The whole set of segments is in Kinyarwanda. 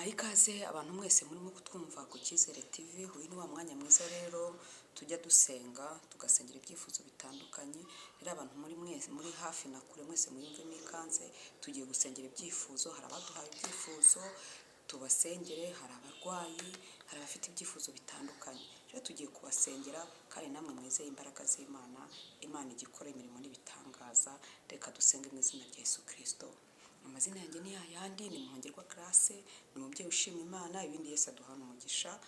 Mbahaye ikaze abantu mwese murimo kutwumva ku Cyizere TV. Uyu ni wa mwanya mwiza rero tujya dusenga, tugasengera ibyifuzo bitandukanye. Rero abantu muri mwese muri hafi na kure, mwese muyumvemo ikaze. Tugiye gusengera ibyifuzo. Hari abaduhaye ibyifuzo tubasengere, hari abarwayi, hari abafite ibyifuzo bitandukanye. Rero tugiye kubasengera kandi namwe mwizeye imbaraga z'Imana. Imana igikora imirimo n'ibitangaza. Reka dusenge mu izina rya Yesu Kirisito. Amazina yanjye ni yayandi, ni Muhongerwa Grace, ni umubyeyi ushima Imana, ibindi Yesu aduhana umugisha.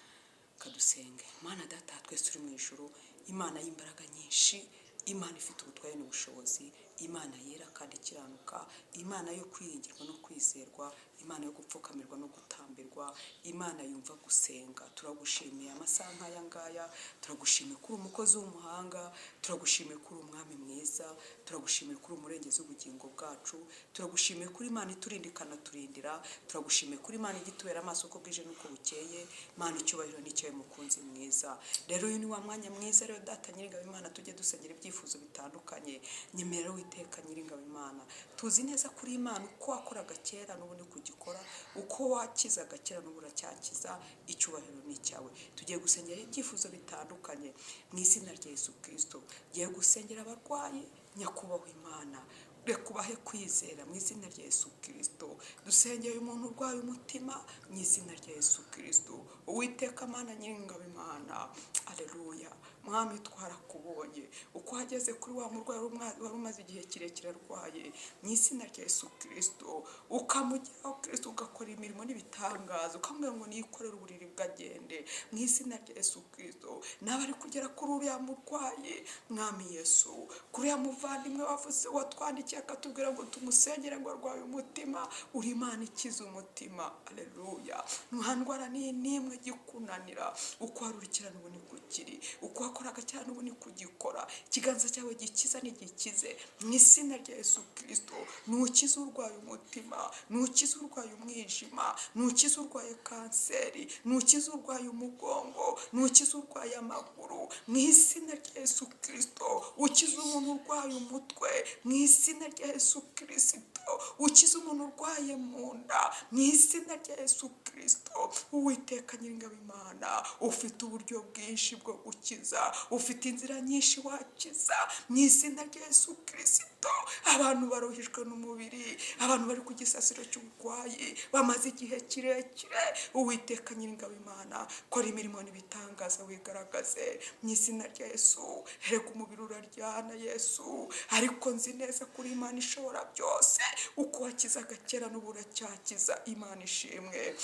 Kadusenge. Mana Data twese uri mu ijuru, Imana y'imbaraga nyinshi, Imana ifite ubutware n'ubushobozi, Imana yera kandi ikiranuka, Imana yo kwiringirwa no kwizerwa, Imana yo gupfukamirwa no gutambirwa, Imana yumva gusenga, turagushimiye amasaha nk'aya ngaya. Turagushimiye ko uri umukozi w'umuhanga, turagushimiye ko uri umwami mwiza, turagushimiye ko uri umurengezi w'ubugingo bwacu, turagushimiye ko uri Imana iturinda ikanaturindira, turagushimiye ko uri Imana ijya itubera amaso uko bwije n'uko bukeye. Imana, icyubahiro n'icyawe, mukunzi mwiza. Rero uyu ni wa mwanya mwiza rero, Data Nyiringabo Imana, tujye dusengera ibyifuzo bitandukanye. Nyemerera, Witeka Nyiringabo Imana, tuzi neza kuri Imana, uko wakoraga kera n'ubu ni kugikora, uko wakizaga kera n'ubu uracyakiza. Icyubahiro ni icyawe. Tugiye gusengera ibyifuzo bitandukanye mu izina rya Yesu Kirisito. Tugiye gusengera abarwayi. Nyakubahwa Imana, reka ubahe kwizera mu izina rya Yesu Kirisito. Dusengeye umuntu urwaye umutima mu izina rya Yesu Kirisito. Uwiteka Mana Nyiringabo Imana, aleluya, Mwami, twarakubonye uko wageze kuri wa murwayi wari umaze igihe kirekire arwaye, mu izina rya Yesu Kirisito, ukamugeraho Kirisito, ugakora imirimo n'ibitangaza, ukamubwira ngo niyikorere uburiri bwagende, mu izina rya Yesu Kirisito. Nawe ari kugera kuri uriya murwayi, Mwami Yesu, kuri uriya muvandimwe wavuze, watwandikiye akatubwira ngo tumusengere, ngo arwaye umutima. Uri Imana ikiza umutima, aleluya. Nta ndwara n'imwe ikunanira. Uko wari uri kera n'ubu niko ukiri, uko wakoraga cyane n'ubu niko ugikora. Ikiganza cyawe gikiza ntigikize mu izina rya Yesu Kirisito. Nukize urwaye umutima, nukize urwaye umwijima, nukize urwaye kanseri, nukize urwaye umugongo, nukize urwaye amaguru mu izina rya Yesu Kirisito. Ukize umuntu urwaye umutwe mu izina rya Yesu Kirisito. Ukize umuntu urwaye mu nda mu izina rya Yesu Kirisito. Uwiteka Nyiringabo Imana, ufite uburyo bwinshi bwo gukiza, ufite inzira nyinshi wakiza mu izina rya Yesu Kirisito. Abantu baruhijwe n'umubiri, abantu bari ku gisasiro cy'uburwayi bamaze igihe kirekire, Uwiteka Nyiringabo Imana, kora imirimo n'ibitangaza, wigaragaze mu izina rya Yesu. Hereka umubiri uraryana Yesu, ariko nzi neza kuri Imana ishobora byose. Uko wakizaga kera n'ubu uracyakiza. Imana ishimwe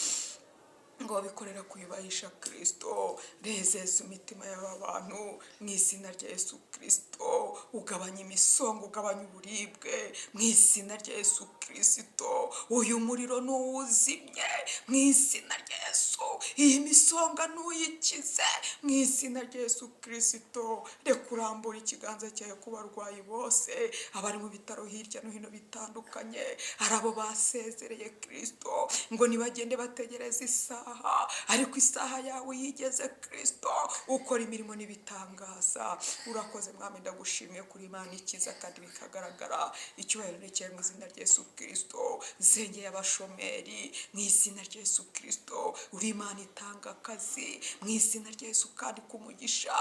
ngo babikorera kuyubahisha Kirisito. Rezeza imitima y'aba bantu mu izina rya Yesu Kirisito. Ugabanya imisongo, ugabanya uburibwe mu izina rya Yesu Kirisito. Uyu muriro ntuwuzimye mu izina rya Yesu. Iyi misonga ntuyikize mu izina rya Yesu Kirisito. Reka urambure ikiganza cyawe ku barwayi bose, abari mu bitaro hirya no hino bitandukanye, hari abo basezereye Kirisito ngo nibagende bategereze isaha, ariko isaha yawe yigeze Kirisito, ukora imirimo n'ibitangaza. Urakoze Mwami, ndagushimiye kuri Imana ikiza kandi bikagaragara. Icyubahiro ni icyawe mu izina rya Yesu Kirisito. Nsengeye abashomeri mu izina rya Yesu Kirisito. Uri Imana itanga akazi mu izina rya Yesu, kandi kumugisha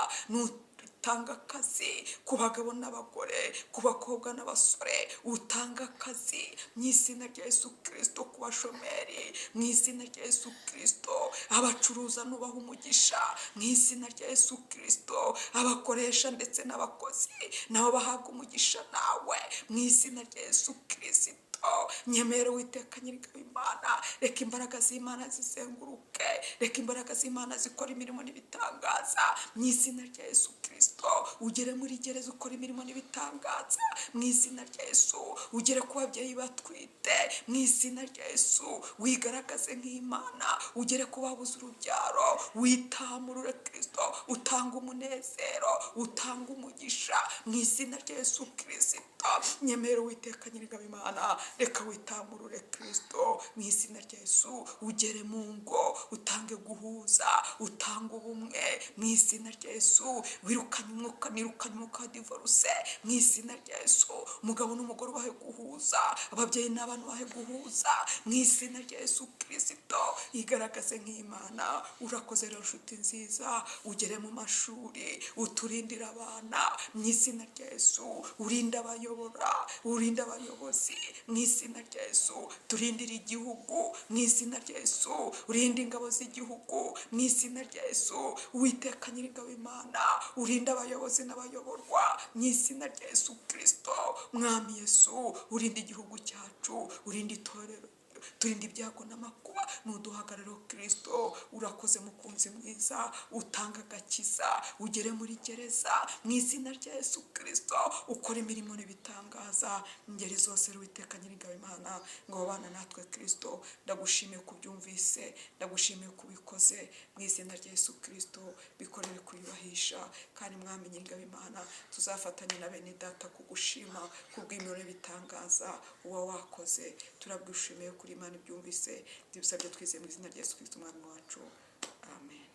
utanga akazi ku bagabo n'abagore, ku bakobwa n'abasore. Utanga akazi mu izina rya Yesu Kirisito ku bashomeri mu izina rya Yesu Kirisito. Abacuruza nubaha umugisha mu izina rya Yesu Kirisito. Abakoresha ndetse n'abakozi nabo bahabwa umugisha nawe mu izina rya Yesu Kirisito. Nyemere, Witeka Nyir'ingabo Imana, reka imbaraga z'Imana zizenguruke, reka imbaraga z'Imana zikora imirimo n'ibitangaza mu izina rya Yesu Kirisito. Ugere muri gereza ukora imirimo n'ibitangaza mu izina rya Yesu. Ugere ku babyeyi batwite mu izina rya Yesu, wigaragaze nk'Imana. Ugere ku babuze urubyaro, witamurure Kirisito, utanga umunezero, utanga umugisha mu izina rya Yesu Kirisito. Kirisito. Nyemera Uwiteka Nyiringabo Imana, reka witamurure Kirisito mu izina rya Yesu, ugere mu ngo, utange guhuza, utange ubumwe mu izina rya Yesu. Wirukanye umwuka, nirukanye umwuka wa divorce mu izina rya Yesu. Umugabo n'umugore ubahe guhuza, ababyeyi n'abana ubahe guhuza mu izina rya Yesu Kirisito. Igaragaze nk'Imana. Urakoze rero nshuti nziza, ugere mu mashuri, uturindire abana mu izina rya Yesu, urinde abayobora, urinde abayobozi mu izina rya Yesu, turindire igihugu mu izina rya Yesu, urinde ingabo z'igihugu mu izina rya Yesu. Uwiteka Nyiringabo Imana, urinde abayobozi n'abayoborwa mu izina rya Yesu Kirisito. Mwami Yesu, urinde igihugu cyacu, urinde itorero, turinde ibyago n'amakuba, nuduhagararo Kirisito. Urakoze mukunzi mwiza, utanga agakiza, ugere muri gereza mu izina rya Yesu Kirisito, ukora imirimo n'ibitangaza ingeri zose. Uwiteka Nyiringabo Imana, ngo babana natwe Kirisito. Ndagushimiye kubyumvise, ndagushimiye kubikoze mu izina rya Yesu Kirisito. Bikorere kuyubahisha, kandi Mwami Nyiringabo Imana, tuzafatanye na bene data kugushima kubw'imirimo n'ibitangaza uba wakoze. Turabwishimiye kuri Imana ibyumvise, tubisabye twizeye mu izina rya Yesu Kirisito Umwami wacu, amen.